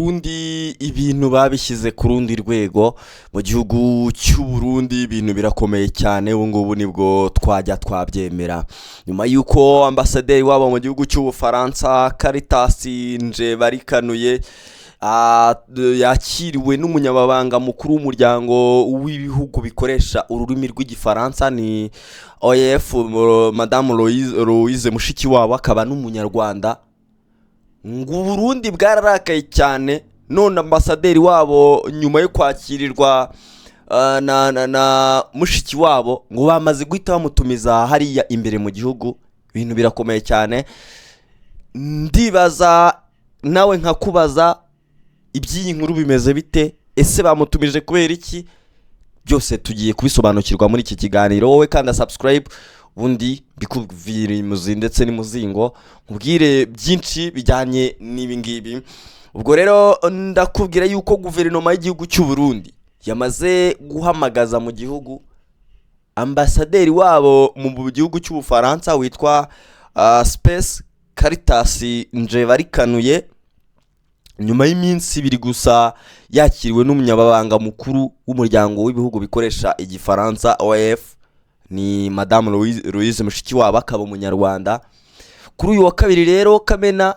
Burundi ibintu babishyize ku rundi rwego. Mu gihugu cy'u Burundi ibintu birakomeye cyane, ubu ngubu nibwo twajya twabyemera. Nyuma y'uko ambasaderi wabo mu gihugu cy'Ubufaransa Caritas Njebarikanuye yakiriwe n'umunyamabanga mukuru w'umuryango w'ibihugu bikoresha ururimi rw'Igifaransa, ni OEF, Madamu Louise Mushikiwabo, akaba n'Umunyarwanda, ngo Uburundi bwararakaye cyane. None ambasaderi wabo nyuma yo kwakirirwa na mushiki wabo, ngo bamaze guhita bamutumiza hariya imbere mu gihugu. Ibintu birakomeye cyane. Ndibaza nawe nkakubaza, iby'iyi nkuru bimeze bite? Ese bamutumije kubera iki? Byose tugiye kubisobanukirwa muri iki kiganiro. Wowe kanda subscribe, ubundi mbikuvira imuzi ndetse n'imuzingo, nkubwire byinshi bijyanye n'ibi ngibi. Ubwo rero ndakubwira yuko guverinoma y'igihugu cy'u Burundi yamaze guhamagaza mu gihugu ambasaderi wabo mu gihugu cy'Ubufaransa witwa Space Caritas Njebarikanuye, nyuma y'iminsi 2 gusa yakiriwe n'umunyamabanga mukuru w'umuryango w'ibihugu bikoresha Igifaransa, OEF, ni Madamu Louise Mushikiwabo, akaba Umunyarwanda. Kuri uyu wa kabiri rero Kamena,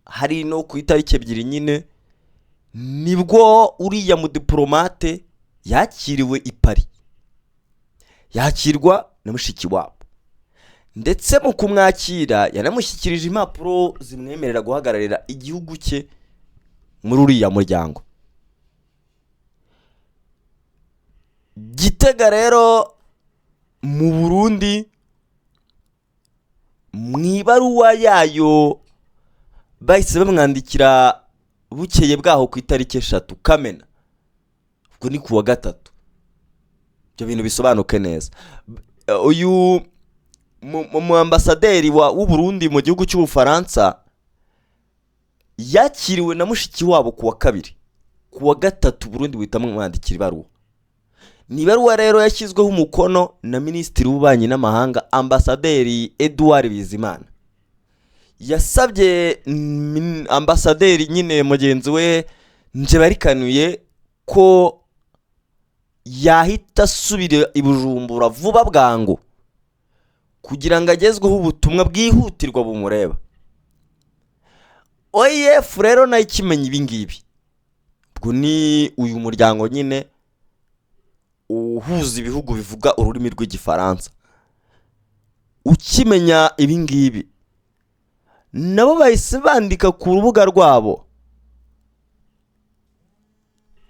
hari no ku itariki 2 nyine, nibwo uriya mudiporomate yakiriwe i Paris, yakirwa na Mushikiwabo, ndetse mu kumwakira yanamushyikirije impapuro zimwemerera guhagararira igihugu cye muri uriya muryango. Gitega rero mu Burundi, mu ibaruwa yayo bahise bamwandikira bukeye bwaho ku itariki 3 Kamena, ubwo ni ku wa gatatu. Ibyo bintu bisobanuke neza. Uyu mu ambasaderi w'u Burundi mu gihugu cy'Ubufaransa yakiriwe na mushiki wabo ku wa kabiri, ku wa gatatu Burundi buhita bamwandikira ibaruwa. Ni ibaruwa rero yashyizweho umukono na Minisitiri w'Ububanyi n'Amahanga, Ambasaderi Edouard Bizimana. Yasabye ambasaderi nyine mugenzi we Njebarikanuye ko yahita asubira i Bujumbura vuba bwangu kugira ngo agezweho ubutumwa bwihutirwa bumureba. OEF rero nayo ikimenya ibi ngibi, ubwo ni uyu muryango nyine uhuza ibihugu bivuga ururimi rw'Igifaransa, ukimenya ibi ngibi nabo bahise bandika ku rubuga rwabo,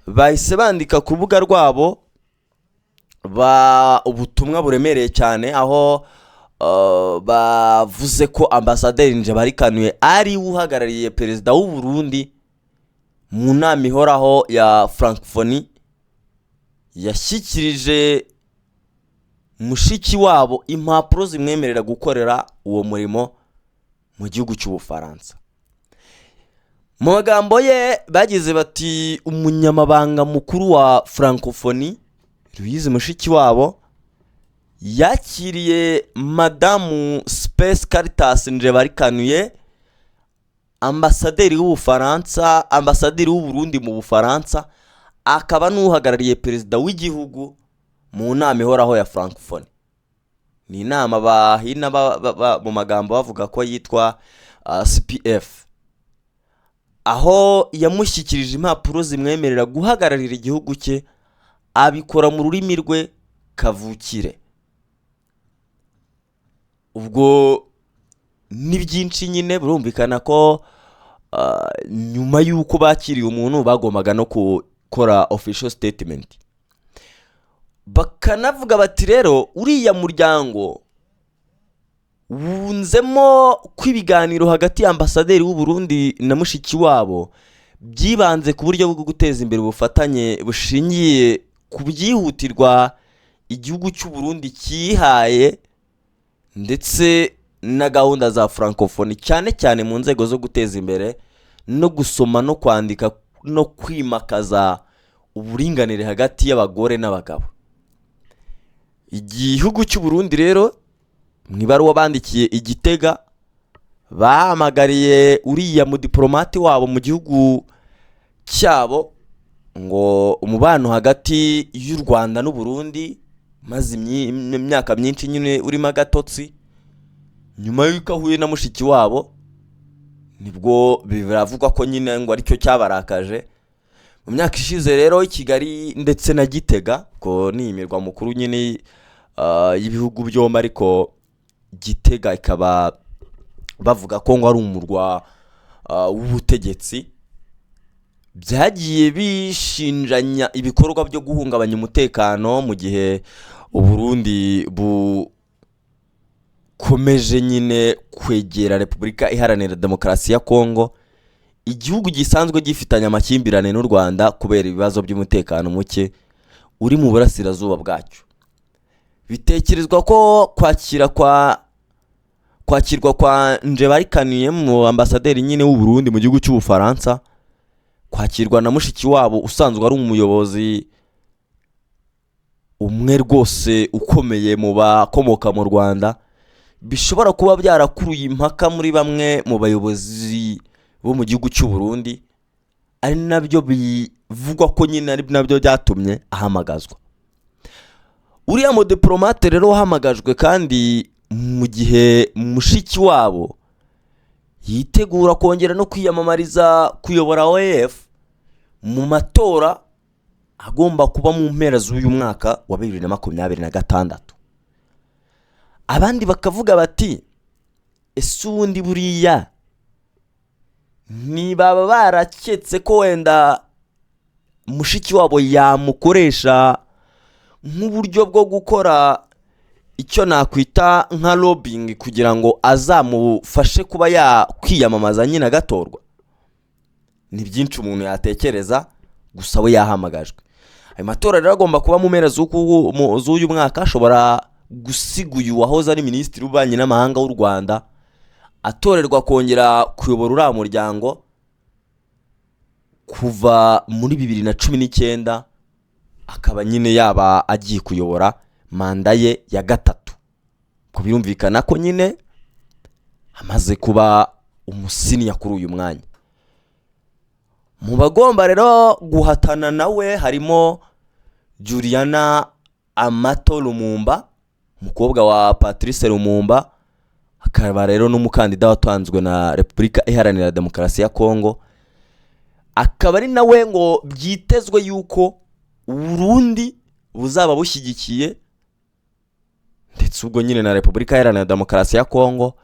bahise bandika ku rubuga rwabo ba ubutumwa buremereye cyane, aho bavuze ko ambasaderi Njebarikanuye ari we uhagarariye perezida w'u Burundi mu nama ihoraho ya Francophonie yashyikirije mushiki wabo impapuro zimwemerera gukorera uwo murimo mu gihugu cy'Ubufaransa. Mu magambo ye bagize bati: "Umunyamabanga mukuru wa Francophonie Louise Mushikiwabo yakiriye Madamu Space Caritas Njebarikanuye, ambasaderi w'Ubufaransa, ambasaderi w'u Burundi mu Bufaransa, akaba n'uhagarariye perezida w'igihugu mu nama ihoraho ya Francophonie." Ni inama bahina mu magambo bavuga ko yitwa CPF, aho yamushyikirije impapuro zimwemerera guhagararira igihugu cye, abikora mu rurimi rwe kavukire. Ubwo ni byinshi nyine, birumvikana ko nyuma y'uko bakiriye umuntu bagombaga no gukora official statement, bakanavuga bati: "Rero uriya muryango wunzemo ko ibiganiro hagati ya ambasaderi w'u Burundi na mushiki wabo byibanze ku buryo bwo guteza imbere ubufatanye bushingiye ku byihutirwa igihugu cy'u Burundi cyihaye ndetse na gahunda za Francophonie, cyane cyane mu nzego zo guteza imbere no gusoma no kwandika no kwimakaza uburinganire hagati y'abagore n'abagabo." Igihugu cy'u Burundi rero, mu ibaruwa bandikiye Igitega, bahamagariye uriya mudiporomate wabo mu gihugu cyabo ngo umubano hagati y'u Rwanda n'u Burundi maze imyaka myinshi nyine urimo agatotsi. Nyuma y'uko ahuye na mushiki wabo, nibwo biravugwa ko nyine ngo aricyo cyabarakaje. Mu myaka ishize rero, i Kigali ndetse na Gitega, ko ni imirwa mukuru nyine y'ibihugu byombi, ariko Gitega ikaba bavuga ko ngo ari umurwa w'ubutegetsi, byagiye bishinjanya ibikorwa byo guhungabanya umutekano, mu gihe Uburundi bukomeje nyine kwegera Repubulika Iharanira Demokarasi ya Kongo, igihugu gisanzwe gifitanye amakimbirane n'u Rwanda kubera ibibazo by'umutekano muke uri mu burasirazuba bwacyo. Bitekerezwa ko kwakirwa kwa Njebarikaniye, mu ambasaderi nyine w'u Burundi mu gihugu cy'Ubufaransa, kwakirwa na mushiki wabo usanzwe ari umuyobozi umwe rwose ukomeye mu bakomoka mu Rwanda, bishobora kuba byarakuruye impaka muri bamwe mu bayobozi bo mu gihugu cy'u Burundi, ari nabyo bivugwa ko nyine ari nabyo byatumye ahamagazwa. Uriya mudiporomate rero wahamagajwe kandi mu gihe mushiki wabo yitegura kongera no kwiyamamariza kuyobora OEF mu matora agomba kuba mu mpera z'uyu mwaka wa 2026. Abandi bakavuga bati: "Ese ubundi buriya ntibaba baraketse ko wenda mushiki wabo yamukoresha nk'uburyo bwo gukora icyo nakwita nka lobbying, kugira ngo azamufashe kuba yakwiyamamaza nyine agatorwa?" Ni byinshi umuntu yatekereza, gusa we yahamagajwe. Ayo matora rero agomba kuba mu mpera z'uyu mwaka, ashobora gusiga uyu wahoze ari minisitiri w'ububanyi n'amahanga w'u Rwanda atorerwa kongera kuyobora uriya muryango kuva muri 2019, akaba nyine yaba agiye kuyobora manda ye ya gatatu. Ku birumvikana ko nyine amaze kuba umusiniya kuri uyu mwanya. Mu bagomba rero guhatana nawe harimo Juliana Amato Lumumba, umukobwa wa Patrice Lumumba, akaba rero n'umukandida watanzwe na Repubulika Iharanira Demokarasi ya Kongo, akaba ari nawe ngo byitezwe yuko Uburundi buzaba bushyigikiye, ndetse ubwo nyine na Repubulika Iharanira Demokarasi ya Kongo,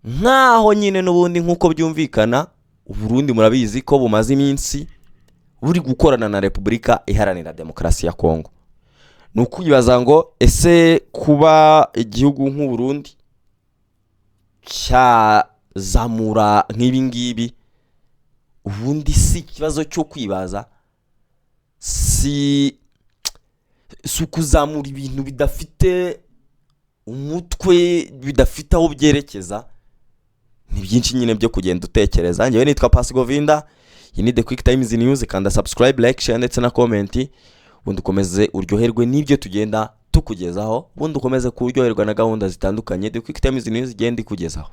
nk'aho nyine n'ubundi nk'uko byumvikana Uburundi murabizi ko bumaze iminsi buri gukorana na Repubulika Iharanira Demokarasi ya Kongo. Ni ukwibaza ngo ese kuba igihugu nk'Uburundi cyazamura nk'ibi ngibi, ubundi si ikibazo cyo kwibaza, si ukuzamura ibintu bidafite umutwe, bidafite aho byerekeza? Ni byinshi nyine byo kugenda utekereza. Njyewe nitwa Pasigovinda, iyi ni The Quick Times News. Kanda subscribe, like, share ndetse na comment, ubundi ukomeze uryoherwe n'ibyo tugenda tukugezaho, ubundi ukomeze kuryoherwa na gahunda zitandukanye The Quick Times News igenda ikugezaho.